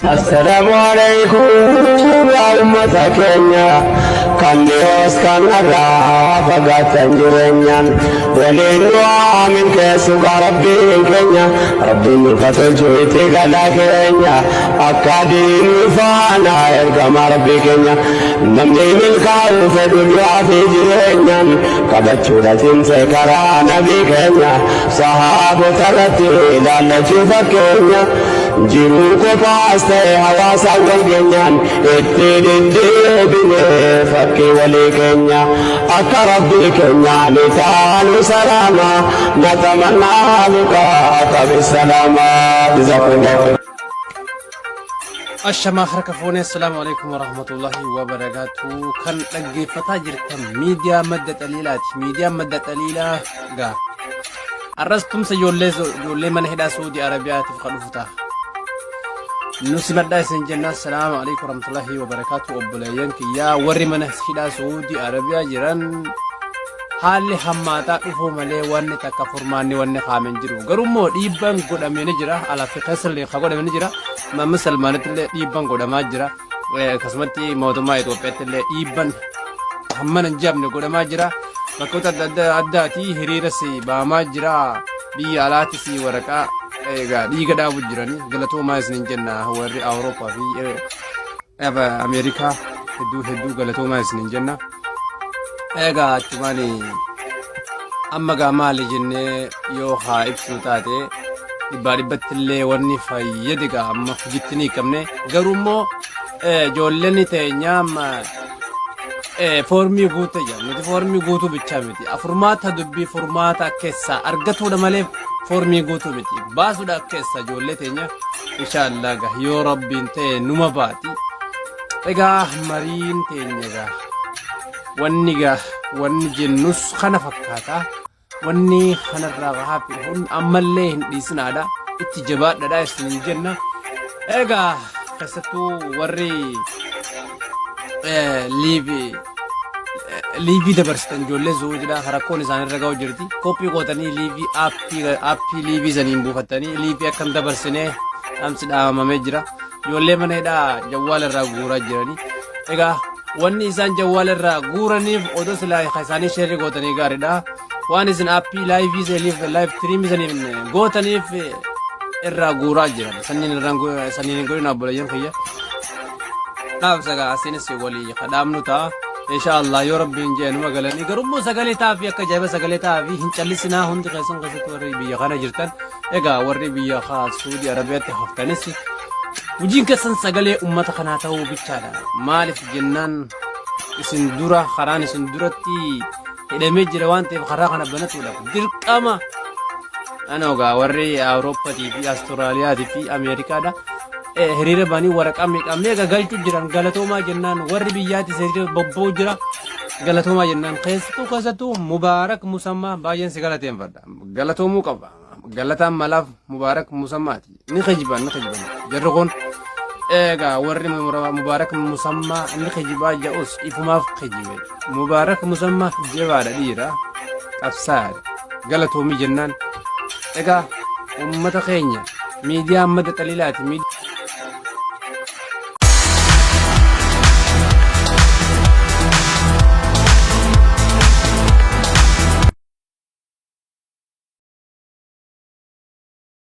Assalaamu alaikum yaa ummata keenya kan dhiyoos kan irraa fagaattan jireenyaan waliin du'aa milkeessu rabbiin keenya rabbiin nuuf tolchu itti galaa keenya akka diinni faana ergama rabbii keenya namni milkaa'u fedhu du'aa fi jireenyaan qabachuudha cimse karaa nabii keenya sahaabota irratti ilaallachuu fakkeenya jiruu qofaas ta'e hawaasaan wal geenyaan itti deddeebine fakkii walii keenya akka rabbii keenya ni taanu salaama natamannaa liqaaka bisalaama jazakumullahu. Ashamaa harka fuunee, assalaamu alaikum warahmatullahi wabarakaatu. Kan dhaggeeffataa jirtan miidiyaa Madda Xaliilaati. Miidiyaan Madda Xaliilaa gaa. Arras tumsa ijoollee mana hidhaa Saudi Arabiyaatiif kan dhufu ta'a. Nu simadhaa isin jenna, assalaamu alaikum warahmatullahi wabarakaatu. Obboleeyyan kiyyaa warri mana hidhaa Saudi Arabiyaa jiran, haalli hammaataa dhufuu malee wanni takka furmaanni wanni kaa'ame hin jiru. Garuu immoo dhiibbaan godhamee ni jira. Alaa fi keessallee kan godhame ni jira. Mamma Salmaanitti illee dhiibbaan godhamaa jira. Akkasumatti mootummaa Itoophiyaatti illee dhiibbaan hammana hin jabne godhamaa jira. Bakkoota adda adda addaati hiriiras baamaa jira. Biyya alaatis waraqaa egaa dhiiga dhaabu jiranii galatoomaa isiniin jenna. Warri Awurooppaa fi Ameerikaa hedduu hedduu galatoomaa isiniin jenna. Egaa achumaan amma gaa maali jennee yoo haa ibsinu taate, dhibbaa dhibbatti illee wanni fayyade gaa amma hojiitti ni hiikamne. Garuu immoo ijoolleen teenya amma foormii guutte jira. Nuti foormii guutuu bichaa miti, furmaata dubbii furmaata keessaa argatuudha malee foormii guutuu miti. Baasuudha keessa ijoollee teenya, inshaallah gaa yoo rabbiin ta'e numa baati. Egaa mariin teenya gaa wanni gaa wanni jennus kana fakkaata. Wanni kanarraa hafe ammallee hin dhiisinaadha, itti jabaadhadha isin jenna. Egaa keessattuu warri live dabarsitan, ijoollee zuujiidha rakkoon isaanirra ga'u jirti. Copy gootanii live app live saniin buufattanii live akkam dabarsinee dhaamsi dhaamamee jira. Ijoollee mana hidhaa jawwaala irraa guuraa jiranii. Egaa wanni isaan jawwaala irraa guuraniif odoo silaa isaanii share gootanii gaariidha. Waan isin app live saniif, live stream saniif gootaniif irraa guuraa jiran. Sanniin irraa sanniin hin godhin, obboleeyyan kiyya. Dhaamsa gaa asinis walii kadhaamnu ta'a. Insha Allah yoo rabbiin jee numa galanii. Garuu immoo sagalee ta'aa fi akka ajaa'iba sagalee ta'aa fi hin callisinaa hundi keessan, keessatti warri biyya kana jirtan. Egaa warri biyya Suudii Arabiyaatti haftanis hojiin keessan sagalee ummata kanaa ta'uu bichaadha. Maaliif jennaan, isin dura karaan isin duratti hidhamee jira waan ta'eef karaa kana banatuudhaaf dirqama. Ana egaa warri Awurooppaatii fi Awustiraaliyaatii fi Ameerikaadha. Hiriira banii waraqaa meeqa meeqa galchuu jiran, galatoomaa jennaan. Warri biyyaatis hiriira bobba'u jira, galatoomaa jennaan. Keessattuu keessattuu Mubaarak Musammaa baay'een si galateeffadha. Galatoomuu qaba. Galataan malaaf Mubaarak Musammaati. Ni kijiban, ni kijiban. Jarri kun egaa warri Mubaarak Musammaa ni kijibaa ja'us ifumaaf kijibe. Mubaarak Musammaa jabaadha, dhiira qabsaadha. Galatoomii jennaan. Egaa uummata keenya, miidiyaa Madda Xaliilaati.